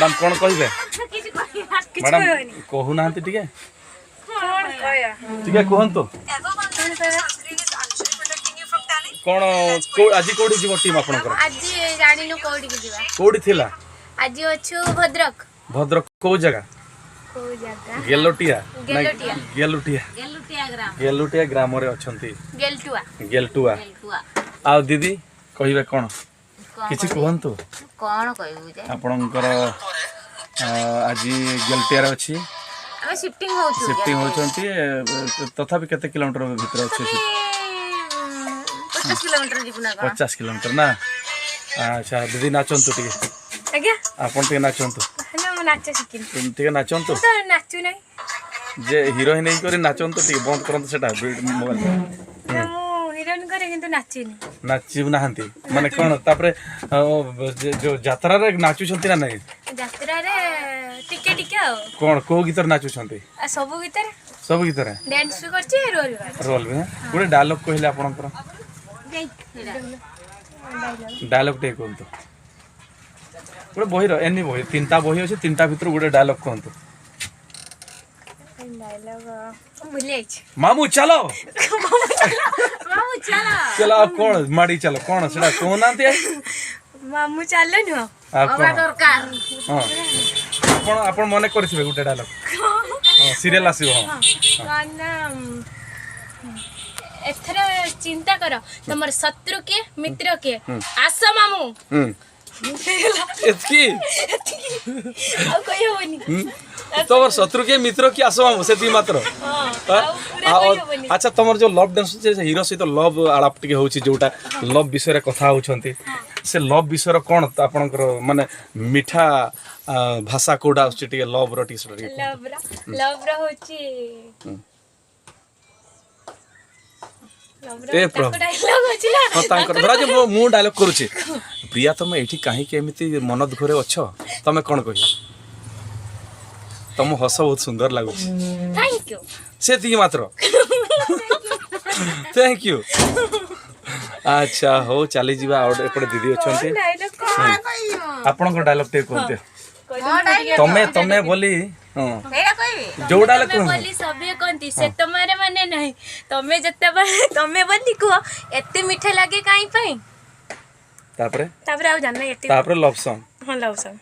Madam, କ'ଣ କହିବେ? କିଛି ମ୍ୟାଡ଼ାମ। କହିବନି। କହୁନାହାନ୍ତି ଟିକେ। କଣ କହିବା? ଟିକେ କୁହନ୍ତୁ। କ'ଣ ଆଜି କୋଉଠି ଯିବ ଟିମ୍ ଆପଣଙ୍କର? ଆଜି ଜାଣିନୁ କୋଉଠିକି ଯିବା। କୋଉଠି ଥିଲା? ଆଜି ଅଛୁ ଭଦ୍ରକ। ଭଦ୍ରକ କୋଉ ଜାଗା? କୋଉ ଜାଗା? ଗେଲୋଟିଆ ନା? ଗେଲୋଟିଆ। ଗେଲୁଟିଆ, ଗେଲୁଟିଆ ଗ୍ରାମରେ ଅଛନ୍ତି। ଗେଲଟୁଆ। ଗେଲଟୁଆ। ଆଉ ଦିଦି, କହିବେ କ'ଣ କିଛି କୁହନ୍ତୁ। କଣ କହିବୁ ଯେ? ଆପଣଙ୍କର ଆଜି ଗେଲଟିଆରେ ଅଛି। ଆମେ ସିଫ୍ଟିଂ ହଉଛୁ। ସିଫ୍ଟିଂ ହେଉଛନ୍ତି। ତଥାପି କେତେ କିଲୋମିଟର ଭିତରେ ଅଛି? 50 କିଲୋମିଟର ଯିବୁ ନା କଣ। 50 କିଲୋମିଟର ନା? ଆଚ୍ଛା ଦିଦି, ନାଚନ୍ତୁ ଟିକେ। ଆଜ୍ଞା? ଆପଣ ଟିକେ ନାଚନ୍ତୁ। ନା, ମୁଁ ନାଚ ଶିଖିନି। ଟିକେ ନାଚନ୍ତୁ। ମୁଁ ତ ନାଚୁ ନାହିଁ। ଯେ ହିରୋଇନ ହେଇକରି ନାଚନ୍ତୁ ଟିକେ। ବନ୍ଦ କରନ୍ତୁ ସେଟା ମୋବାଇଲ। ନା, ମୁଁ ହିରୋଇନ କରେ କିନ୍ତୁ ନାଚିନି। ନାଚିବୁ ନାହାନ୍ତି ମାନେ କ'ଣ? ତାପରେ ଯୋଉ ଯାତ୍ରାରେ ନାଚୁଛନ୍ତି ନା ନାହିଁ? ଯାତ୍ରାରେ ଟିକେ ଟିକେ ଆଉ। କ'ଣ, କୋଉ ଗୀତରେ ନାଚୁଛନ୍ତି? ଆଉ ସବୁ ଗୀତରେ। ସବୁ ଗୀତରେ? ଡ୍ୟାନ୍ସ ବି କରିଛି, ରୋଲ ବି କରିଛି। ରୋଲ ବି। ଗୋଟେ ଡାଇଲଗ କହିଲେ ଆପଣଙ୍କର ଡାଇଲଗ ଟିକେ କୁହନ୍ତୁ। ଗୋଟେ ବହିର, ଏନି ବହି, ତିନିଟା ବହି ଅଛି, ତିନିଟା ଭିତରୁ ଗୋଟେ ଡାଇଲଗ କୁହନ୍ତୁ। ଡାଇଲଗ ଭୁଲି ଯାଇଛି। ମାମୁଁ ଚାଲ। ମାମୁଁ ଚାଲ। ଚାଲ, ଆଉ କ'ଣ? ମାଡ଼ି ଚାଲ, କ'ଣ ସେଟା କହୁନାହାନ୍ତି? ମାମୁଁ ଚାଲ ନୁହଁ। ଆଉ କ'ଣ? ଦରକାର। ହଁ, ଆପଣ ମନେ କରିଥିବେ ଗୋଟେ ଡାଇଲଗ। ହଁ, ସିରିଏଲ ଆସିବ, ହଁ। କ'ଣ ନା, ଏଥର ଚିନ୍ତା କର ତମର ଶତ୍ରୁ କିଏ, ମିତ୍ର କିଏ। ଆସ ମାମୁଁ। ଏତିକି? ଆଉ କହିହବନି। ତମର ଶତ୍ରୁ କିଏ, ମିତ୍ର କିଏ, ଆସ ମାମୁଁ, ସେତିକି ମାତ୍ର? ହଁ, ଆଉ ପୁରା କହିହବନି। ଆଚ୍ଛା, ତମର ଯୋଉ ଲଭ୍ ଡ୍ୟାନ୍ସ, ହିରୋ ସହିତ ଲଭ୍ ଆଳାପ ଟିକେ ହଉଛି, ଯୋଉଟା ଲଭ୍ ବିଷୟରେ କଥା ହଉଛନ୍ତି, ସେ ଲଭ୍ ବିଷୟରେ କ'ଣ ଆପଣଙ୍କର ମାନେ ମିଠା ଭାଷା କୋଉଟା ଆସୁଛି ଟିକେ ଲଭ୍ର, ଟିକେ ସେଟା ଟିକେ କୁହନ୍ତୁ। ଲଭ୍ର ହଉଛି ଲଭ୍ର ଏ ପ୍ରଭୁ। ତାଙ୍କ ଡାଇଲଗ ଅଛି ନା? ହଁ, ତାଙ୍କର ଧରା ଯେ ମୁଁ ଡାଇଲଗ କରୁଛି, "ପ୍ରିୟା, ତମେ ଏଇଠି କାହିଁକି ଏମିତି ମନ ଦୁଃଖରେ ଅଛ?" ତମେ କ'ଣ କହିବ? "ତମ ହସ ବହୁତ ସୁନ୍ଦର ଲାଗୁଛି।" Thank you. ସେତିକି ମାତ୍ର, thank you. ଆଚ୍ଛା ହଉ, ଚାଲିଯିବା। ଆଉ ଗୋଟେ ଏପଟେ ଦିଦି ଅଛନ୍ତି। ଡାଇଲଗ କଣ କହିବି ମୁଁ? ଆପଣଙ୍କ ଡାଇଲଗ ଟିକେ କୁହନ୍ତୁ। କହିଦେବି? ତମେ ତମେ ବୋଲି, ହଁ। ସେଇଟା କହିବି? ଯୋଉ ଡାଇଲଗ ତମେ କୁହନ୍ତୁ। ବୋଲି ସଭିଏ କହନ୍ତି, ସେ ତମର ମାନେ ନାହିଁ। ତମେ ଯେତେବେଳେ ତମେ ବୋଲି କୁହ, ଏତେ ମିଠା ଲାଗେ କାହିଁ ପାଇଁ? ତାପରେ? ତାପରେ ଆଉ ଜାଣିନି, ଏତିକି। ତାପରେ ଲଭ୍ ସଙ୍ଗ? ହଁ, ଲଭ୍ ସଙ୍ଗ।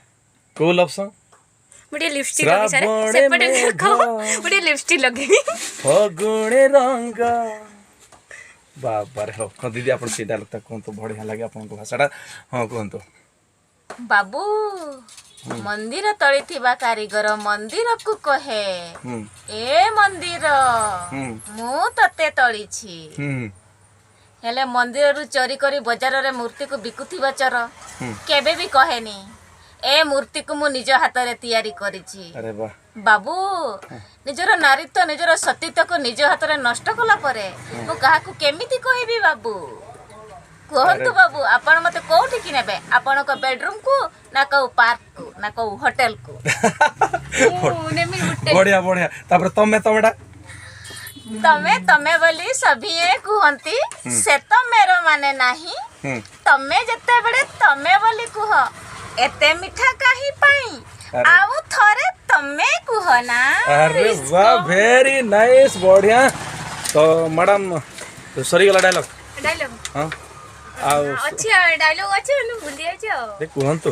କୋଉ ଲଭ୍ ସଙ୍ଗ? ମୁଁ ଟିକେ ଲିପଷ୍ଟିକ୍ ଲଗେଇ ସାରେ। ଶ୍ରାବଣେ ସେପଟେ ମେଘ। ଦେଖ, ମୁଁ ଟିକେ ଲିପଷ୍ଟିକ୍ ଲଗେଇବି। ଫଗୁଣେ ରଙ୍ଗ, ବାବାରେ। ହଉ, ହଁ ଦିଦି, ଆପଣ ସେଇ ଡାଇଲଗଟା କୁହନ୍ତୁ। ବଢ଼ିଆ ଲାଗେ ଆପଣଙ୍କ ଭାଷାଟା। ହଁ, କୁହନ୍ତୁ। ବାବୁ, ମନ୍ଦିର ତଳେ ଥିବା କାରିଗର ମନ୍ଦିରକୁ କହେ, "ଏ ମନ୍ଦିର, ମୁଁ ତତେ ତଳିଛି।" ହେଲେ ମନ୍ଦିରରୁ ଚୋରି କରି ବଜାରରେ ମୂର୍ତ୍ତିକୁ ବିକୁଥିବା ଚୋର କେବେ ବି କହେନି, "ଏ ମୂର୍ତ୍ତିକୁ ମୁଁ ନିଜ ହାତରେ ତିଆରି କରିଛି।" ଆରେ ବାহ! ବାବୁ, ନିଜର ନାରୀତ୍ୱ, ନିଜର ସତୀତ୍ୱକୁ ନିଜ ହାତରେ ନଷ୍ଟ କଲା ପରେ ମୁଁ କାହାକୁ କେମିତି କହିବି ବାବୁ? କୁହନ୍ତୁ ବାବୁ, ଆପଣ ମତେ କୋଉଠିକି ନେବେ? ଆପଣଙ୍କ ବେଡରୁମକୁ ନା କୋଉ ପାର୍କକୁ ନା କୋଉ ହୋଟେଲକୁ? ମୁଁ ନେମି ଗୋଟେ। ବଢିଆ ବଢିଆ। ତାପରେ ତମେ ତମେଟା? ତମେ ତମେ ବୋଲି ସଭିଏ କୁହନ୍ତି, ସେ ତ ମେର ମାନେ ନାହିଁ। ତମେ ଯେତେବେଳେ ତମେ ବୋଲି କୁହ, ଏତେ ମିଠା କାହିଁ ପାଇଁ? ଆରେ। ଆଉ ଥରେ ତମେ କୁହ ନା। ଆରେ ବାह, ଭେରି ନାଇସ୍, ବଢିଆ। ତ ମ୍ୟାଡ଼ାମ, ସରିଗଲା ଡାଇଲଗ? ଡାଇଲଗ? ହଁ, ଆଉ ଅଛି, ଡାଇଲଗ ଅଛି, ମୁଁ ଭୁଲି ଯାଇଛି ଆଉ। ଏ କୁହନ୍ତୁ।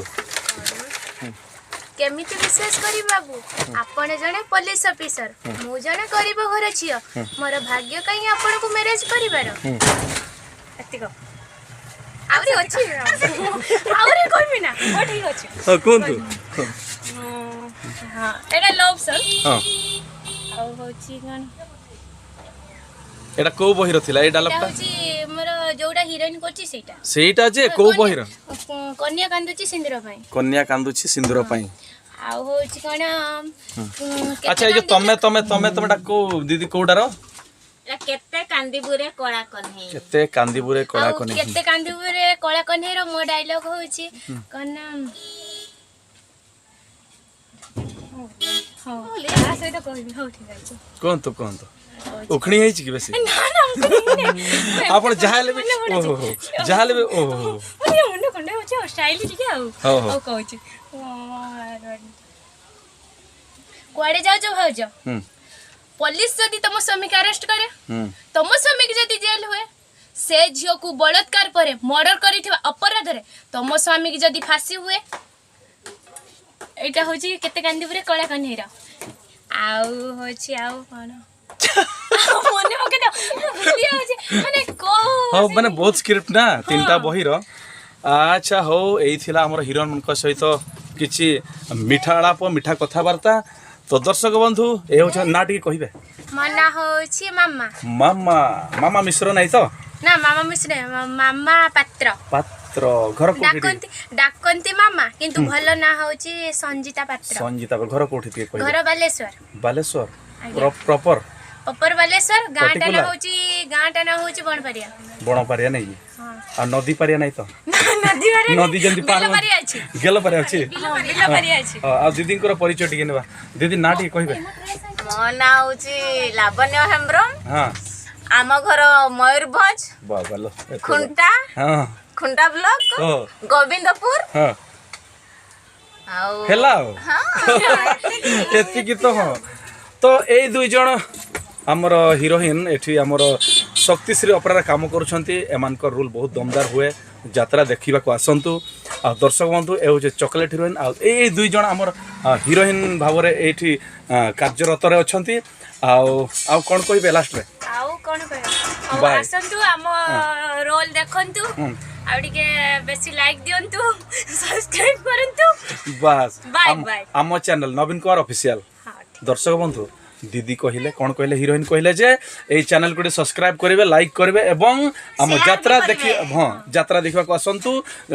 କେମିତି ବିଶ୍ୱାସ କରିବି ବାବୁ, ଆପଣ ଜଣେ ପୋଲିସ ଅଫିସର, ମୁଁ ଜଣେ ଗରିବ ଘର ଝିଅ, ମୋର ଭାଗ୍ୟ କାହିଁ ଆପଣଙ୍କୁ ମ୍ୟାରେଜ କରିବାର? ଏତିକ। ଆହୁରି ଅଛି, ଆହୁରି କହିବି ନା? ହଉ, ଠିକ ଅଛି। ହଁ, କୁହନ୍ତୁ। ହଁ, ଏଇଟା ଲଭ୍ ସଙ୍ଗ। ଆଉ ହଉଛି କ'ଣ? ଏଇଟା କୋଉ ବହିର ଥିଲା ଏଇ ଏଇଟା ଡାଇଲଗଟା? ହଉଛି ମୋର ଯୋଉଟା ହିରୋଇନ କରୁଛି ସେଇଟା। ସେଇଟା ଯେ କୋଉ ବହିର? କନ୍ୟା କାନ୍ଦୁଛି ସିନ୍ଦୁର ପାଇଁ। କନ୍ୟା କାନ୍ଦୁଛି ସିନ୍ଦୁର ପାଇଁ। ଆଉ ହଉଛି କ'ଣ, କେତେ ଆଚ୍ଛା, ଏଇ ଯୋଉ ତମେ ତମେ ତମେ ତମେଟା କୋଉ ଦିଦି, କୋଉଟାର? ଏଟା କେତେ କାନ୍ଦିବୁରେ କଳା କହ୍ନେଇ। କେତେ କାନ୍ଦିବୁରେ କଳା ଆଉ କହ୍ନେଇ। କେତେ କାନ୍ଦିବୁରେ କଳା କହ୍ନେଇର ମୋ ଡାଇଲଗ ହଉଛି କ'ଣ ନା, ହଉ, ତା ସହିତ କହିବି। ହଉ, ଠିକ ଅଛି। କୁହନ୍ତୁ କୁହନ୍ତୁ। ଉଖଣି ହେଇଛି କି ବେଶୀ? ନା ନା, ମୁଁ କହିବିନି। ଆପଣ ଯାହା ହେଲେ ବି, ଓହୋ ହୋ, ଯାହା ହେଲେ ବି, ଓହୋ ହୋ। ମୁଁ ଟିକେ ମୁଣ୍ଡ କୁଣ୍ଡେଇ ହଉଛି ଆଉ ଷ୍ଟାଇଲ ଟିକେ ଆଉ। ହଉ, ହଉ। ଆଉ କହୁଛି। କୁଆଡେ ଯାଉଛ ଭାଉଜ? ପୋଲିସ ଯଦି ତମ ସ୍ୱାମୀକି ଆରେଷ୍ଟ କରେ, ତମ ସ୍ୱାମୀକି ଯଦି ଜେଲ ହୁଏ, ସେ ଝିଅକୁ ବଳାତ୍କାର ପରେ ମର୍ଡର କରିଥିବା ଅପରାଧରେ ତମ ସ୍ୱାମୀକି ଯଦି ଫାଶୀ ହୁଏ। ଏଇଟା ହଉଛି କେତେ କାନ୍ଦିବୁରେ କଳା କହ୍ନେଇର। ଆଉ ହଉଛି, ଆଉ କଣ ମନେ ପକେଇ, ମୁଁ ଭୁଲି ଯାଉଛି ମାନେ କୋଉ ହଉ, ମାନେ ବହୁତ ସ୍କ୍ରିପ୍ଟ ନା, ତିନିଟା ବହିର। ଆଚ୍ଛା ହଉ, ଏଇ ଥିଲା ଆମର ହିରୋଇନଙ୍କ ସହିତ କିଛି ମିଠା ଆଳାପ, ମିଠା କଥାବାର୍ତ୍ତା। ତ ଦର୍ଶକ ବନ୍ଧୁ, ଏ ହେଉଛି, ନା ଟିକେ କହିବେ? ମୋ ନାଁ ହଉଛି ମାମା। ମାମା, ମାମା ମିଶ୍ର ନାହିଁ ତ? ନା, ମାମା ମିଶ୍ର ନାହିଁ, ମାମା ପାତ୍ର। ପାତ୍ର। ଘର କୋଉଠି ଟିକେ? ଡାକନ୍ତି ମାମା, କିନ୍ତୁ ଭଲ ନାଁ ହଉଛି ସଞ୍ଜିତା ପାତ୍ର। ସଞ୍ଜିତା। ଘର କୋଉଠି ଟିକେ କହିବେ? ଘର ବାଲେଶ୍ୱର। ବାଲେଶ୍ୱର? ଆଜ୍ଞା। ପ୍ରପର? ଅପର ବାଲେଶ୍ୱର। ଗାଁଟା ନାଁ Particular? ହଉଛି, ଗାଁଟା ନାଁ ହଉଛି ବଣପାରିଆ। ବଣପାରିଆ ନାଇଁ କି? ହଁ। ଆଉ ନଦୀ ପାରିଆ ନାହିଁ ତ? ନଦୀ। ନଦୀ ଯେମିତି ପାର ବେଲପାରିଆ ଅଛି। ଗେଲପାରିଆ ଅଛି। ବିଲପାରିଆ ଅଛି। ହଁ, ଆଉ ଦିଦିଙ୍କର ପରିଚୟ ଟିକେ ନେବା। ଦିଦି, ନାଁ ଟିକେ କହିବେ? ମୋ ନାଁ ହଉଛି ଲାବଣ୍ୟ ହେମ୍ବ୍ରମ। ଆମ ଘର ମୟୂରଭଞ୍ଜ, ବାବା ଲୋ, ଏତେ ଖୁଣ୍ଟା, ଖୁଣ୍ଟା ବ୍ଲକ, ଗୋବିନ୍ଦପୁର। ଆଉ ହେଲା, ଆଉ ଏତିକି ତ। ହଁ, ତ ଏଇ ଦୁଇ ଜଣ ଆମର ହିରୋଇନ୍ ଏଠି ଆମର ଶକ୍ତିଶ୍ରୀ ଅପେରାରେ କାମ କରୁଛନ୍ତି। ଏମାନଙ୍କର ରୋଲ୍ ବହୁତ ଦମଦାର ହୁଏ। ଯାତ୍ରା ଦେଖିବାକୁ ଆସନ୍ତୁ। ଆଉ ଦର୍ଶକ ବନ୍ଧୁ, ଏ ହେଉଛି ଚକୋଲେଟ୍ ହିରୋଇନ୍, ଆଉ ଏଇ ଦୁଇ ଜଣ ଆମର ହିରୋଇନ୍ ଭାବରେ ଏଇଠି କାର୍ଯ୍ୟରତରେ ଅଛନ୍ତି। ଆଉ କ'ଣ କହିବେ ଲାଷ୍ଟରେ? ଆଉ କଣ କହିବା? ହଉ, Bye. ଆସନ୍ତୁ, ଆମ ରୋଲ ଦେଖନ୍ତୁ, ଆଉ ଟିକେ ବେଶୀ ଲାଇକ୍ ଦିଅନ୍ତୁ, ସବସ୍କ୍ରାଇବ କରନ୍ତୁ। ବାସ୍। Bye, bye. ଆମ ଚ୍ୟାନେଲ୍ ନବୀନ କୁମାର ଅଫିସିଆଲ। ହଁ। ଦର୍ଶକ ବନ୍ଧୁ, ଦିଦି କହିଲେ, କ'ଣ କହିଲେ, ହିରୋଇନ୍ କହିଲେ ଯେ ଏଇ ଚ୍ୟାନେଲକୁ ଟିକେ ସବସ୍କ୍ରାଇବ୍ କରିବେ, ଲାଇକ୍ କରିବେ ଏବଂ ଆମ Share ବି ଯାତ୍ରା କରିବେ। ଦେଖି, ହଁ, ଯାତ୍ରା ଦେଖିବାକୁ ଆସନ୍ତୁ।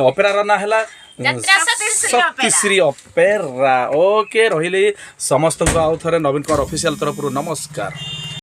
ଅପେରାର ନାଁ ହେଲା ଯାତ୍ରା ଶକ୍ତିଶ୍ରୀ। ଶକ୍ତିଶ୍ରୀ ଅପେରା। ଓକେ, ରହିଲି। ସମସ୍ତଙ୍କୁ ଆଉ ଥରେ ନବୀନ କୁମାର ଅଫିସିଆଲ ତରଫରୁ ନମସ୍କାର।